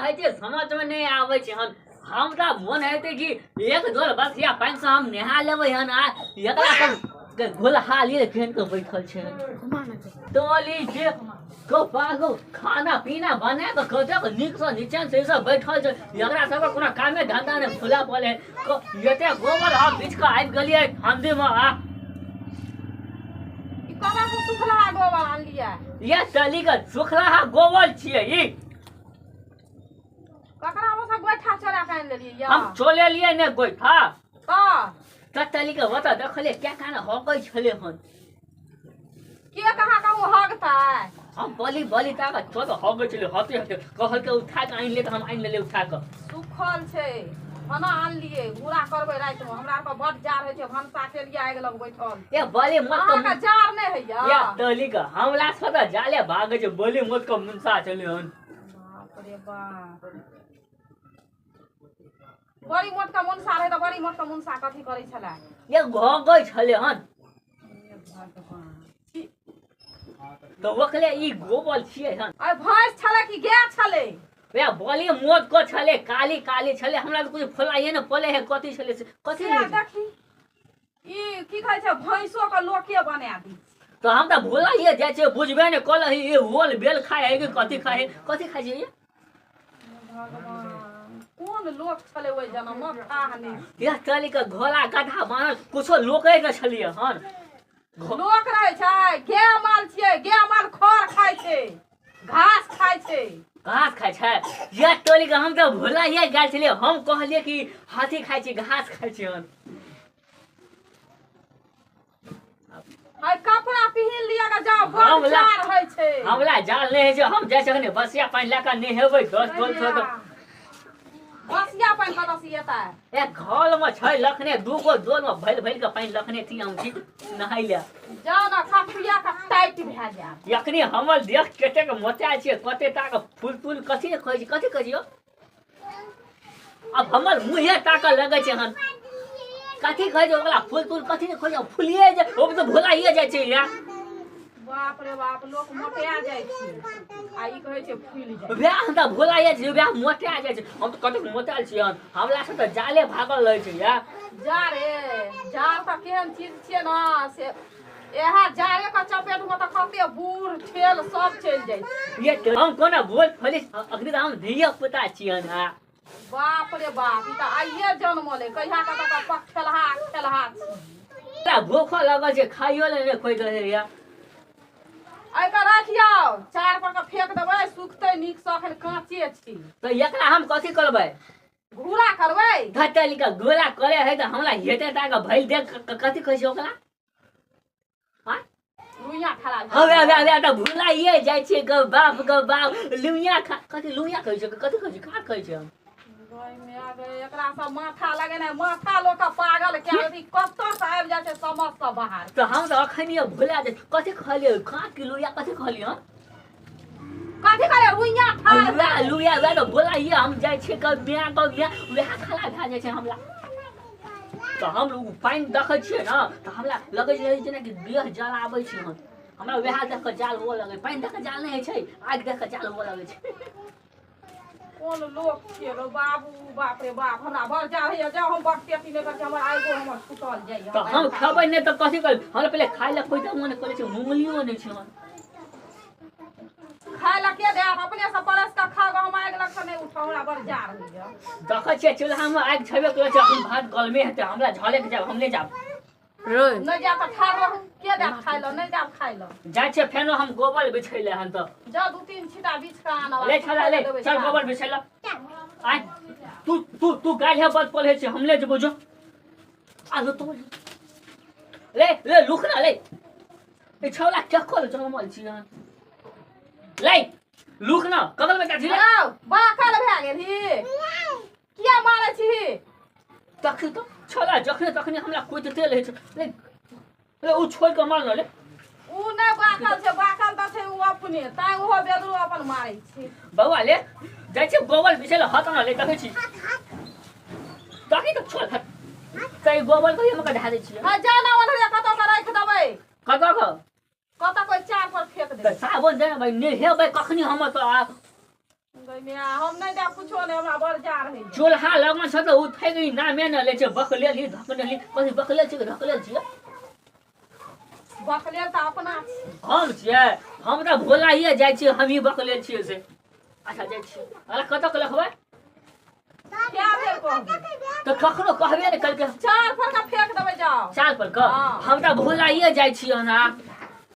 होइ छै समझमे नहि आबै छै हन। हमरा मोन हेतै कि एक डोल बसिया पानिसँ हम नहा लेबै हन, आ एकरा सब के घोलहा लेल केहन के बैठल छै। टोली के पागो खाना पीना बना कऽ कतेक नीकसँ नीचाँ से सब बैठल छै। एकरा सबके कोनो कामे धंधा नहि खुला पड़े। एते गोबर हम बीछ कऽ आबि गेलियै ठंडीमे। आ ई कतऽ से सुखलहा गोबर आनलियै? ये टली के सुखलाहा गोबर छियै ई। ककरा ओसँ गोइठा चोरा कऽ आनि लेलियै या? हम चोलेलियै ने गोइठा। तऽ टली के ओतऽ देखलियै क्या काना हकै छलै हन। के कहाँ कहूँ हगतै? हम बलि बलि ताकऽ चल हगै छलै, हते हते कहलकै उठा कऽ आनि ले, तऽ हम आनि लेलियै उठा कऽ। सुखल छै खाना आनलियै, घूरा करबै रातिमे। हमरा आरके बड जाड़ होइ छै, भनसा के लिए आगि लग बैठल। ए बलि मत अहाँके जाड़ नहि होइया? या टली के हमरा सब तऽ जाले भागै छै, बलि मत के मुनसा छलै हन। बाप रे बाप, बड़ी मोटका मुनसा रहै तऽ बड़ी मोटका मुनसा कथी करै छलै? ये घगै छलै हन। हे भगवान, छी। तऽ ओकरे ई गोबर छियै हन। अरे भैंस छलै कि गाय छलै? वे बलि मोट को छलै, काली काली छलै। हमरा तऽ कुछ फुलाइए ने पड़े है कथी छलै से कथी से नहि। देखी, ई की कहै छै, भैंसो के लोके बना दी। तऽ हम तऽ भुलाइए जाइ छियै, बुझबे नहि कलही ई होल बेल खाइ है कि कथी खाइ है, कथी खाइ छै ये? भगवान, कोन लोक छलै ओहि जनमक थाह नहि। यह चली के घोड़ा गधा बानर कुछो लोके ने छलियै हन। लोक रहै छै? गाय माल छियै। गाय माल खर खाइ छै, घास खाइ छै। घास खाइ छै? यह टोली के हम तऽ भुलाइए गेल छलियै। हम कहलियै कि हाथी खाइ छै, घास खाइ छै हन। है कपड़ा पहिन लिअ के जाओ, बड़ जाड़ होइ छै। हमरा जाल नहि होइ छै। हम जाइ छियै बसिया पानि लए कऽ नहेबै 10 डोल छौ तऽ। बसिया पानि कतऽ से एतै? ए घर मे छै लखने, दू गो डोल मे भरि भरि के पानि लखने थी, हम छी नहाय लए। जाउ ने, खखुआ के टाइट भए जायत। एखनी हमर देख कतेक मोटायल छियै, कते टाक फूल तूल कथी ने कहै छै, कथी कहै छै यौ? आब हमर मुँहे ताकऽ लगै छै हन। कथी कहै छै ओकरा, फूल तूल कथी ने कहै छै, फूलिए जाइ, ओ तऽ भुलाइए जाइ छै या। बाप रे बाप, लोक मोटा जाइ छै आ ई कहै छै फूलि जाइ। वएह हम तऽ भुलाइए जाइ छै, वएह मोटा जाइ छै। हम तऽ कतेक मोटायल छियै हन, हमरा से तऽ जाले भागल रहै छै या। जाड़े जाड़ तऽ केहन चीज छियै ने, से इएह जाड़े के चपेट मे तऽ कते बूढ़ ठेल सब चलि जाइ छै। ये तऽ हम कोना बोल फलिस, अखनी तऽ हम धिया पुता छियन। हा बाप रे बाप, ई तऽ आइए जनमलै, कहिया के तऽ पखेलहा खेलहा छी। हमरा भूखो लगल छै, खाइयो ले नहि खोइ रहै या। एहिके राखियौ, चार पर के फेंक देबै, सुखतै नीकसँ, अखन काँचे छी। तऽ एकरा हम कथी करबै? घूरा करबै। धतली के गोला करे है तऽ हमरा हेतै ताके भैल देख कथी कहै छै ओकरा? हाँ? रुइया खड़ा भए हवे हवे हवे तऽ भुलाइए जाइ छियै गौ बाप गौ बाप। लुइया खा कथी लुइया कहै छै, कथी कहै छै, का कहै छै हम? गै माय गै, एकरा सब माथा लगेनाइ, माथा लोक के पागल कए देतै। कतऽ से आबि जाइ छै समझ से बाहर। तऽ हम तऽ अखनिए भुला जाइ छी। कथी कहलियै, का कि लुइया कथी कहलियै हन? कथी कहलियै, रुइया ठाढ़ लुइया भए गेल। लुइया वएह तऽ बोलाइए हम जाइ छियै गौ माय गौ माय, वएह खड़ा भए जाइ छै हमरा। तऽ हम पानि देखै छियै ने तऽ हमरा लगै छै जेनाकि देह जलाबै छै हन। हमरा वएह देख कऽ जाल हुअ लगै, पानि देख कऽ जाल नहि होइ छै, आगि देख कऽ जाल हुअ लगै छै। कोन लोक छियै रौ बाबू, बाप रे बाप, हमरा बड़ जाड़ होइया। जाउ, हम बकतेती नहि करै छी, हमर आइगो हमर छूटल जाइया। तऽ हम खेबै नहि तऽ कथी करबै? हमरा पहिले खाय लए कोइ तऽ मन करै छै, मूंगलियो नहि छै हन। खाय लए के देत? अपने से परस कऽ खाउ। हम आगि लग से नहि उठब, हमरा बड़ जाड़ होइया। देखै छियै चूल्हामे आगि छेबे करै छै, अखन भात गलमे हेतै, हमरा झलकि जायब, हम नहि जायब। नहि जायब तऽ ठाढ़ रहू, के देत खाय लए? नहि जायब खाय लए। जाइ छियै फेनो हम गोबर बिछै लए हन तऽ। जाउ, दू तीन छींटा बिछ कऽ आनब आ ले छला सुखै ले लए देबै चल साँझ। गोबर बिछै लए आय। तू तू तू काल्हि बद पढ़ै छै, हम नहि जेबो। जो आलो तो ले ले लुक ना ले। ए छौला चक्कर जमल छी हन, ले लुक ना कगल में छी। रौ बाकल भए गेलही, किया मारै छी? तखन तो छौला जखने तखने हमरा कुदिते रहै छै। ले ले उ छोड़ के मार न ले। उ नहि बाकल छै, बाकल तऽ छै उ अपने, तैं ओहो बेदरो अपन मारै छै। बौआ ले जाइ छै गोबर बिछै लए, हत न ले। देखै छी देखी तऽ छोड़ हट तऽ गोबर कहियो हम धए दै छियै। हँ, जा ना ओन्हरे कतऽ के राखि देबै। कतऽ के? कतऽ कोइ चार पर फेंक तऽ देबै। साबुन देने भाइ, नहेबै कखनी हम तऽ आ गै माय, हम नहि देब कुछो नहि, हमरा बड़ जाड़ होइए। चूल्हा लगमे छ तऽ ओ थैक ई नामे ने लै छै। बकलेल ही धकनेल ही, कथी बकलेल छियै कि धकलेल छियै? बकलेल तऽ अपना छी। हम छियै? हम तऽ भोलाइए जाइ छियै, हमही बकलेल छियै से। अच्छा, जाइ छियै। अरे, कतऽ के लिखबै? कए बेर कहबै? तऽ कखनो कहबे नहि कलकै। चार पर का फेंक देबै, जाओ। चाल पर कऽ। हाँ। हम तऽ भोलाइए जाइ छियै ना।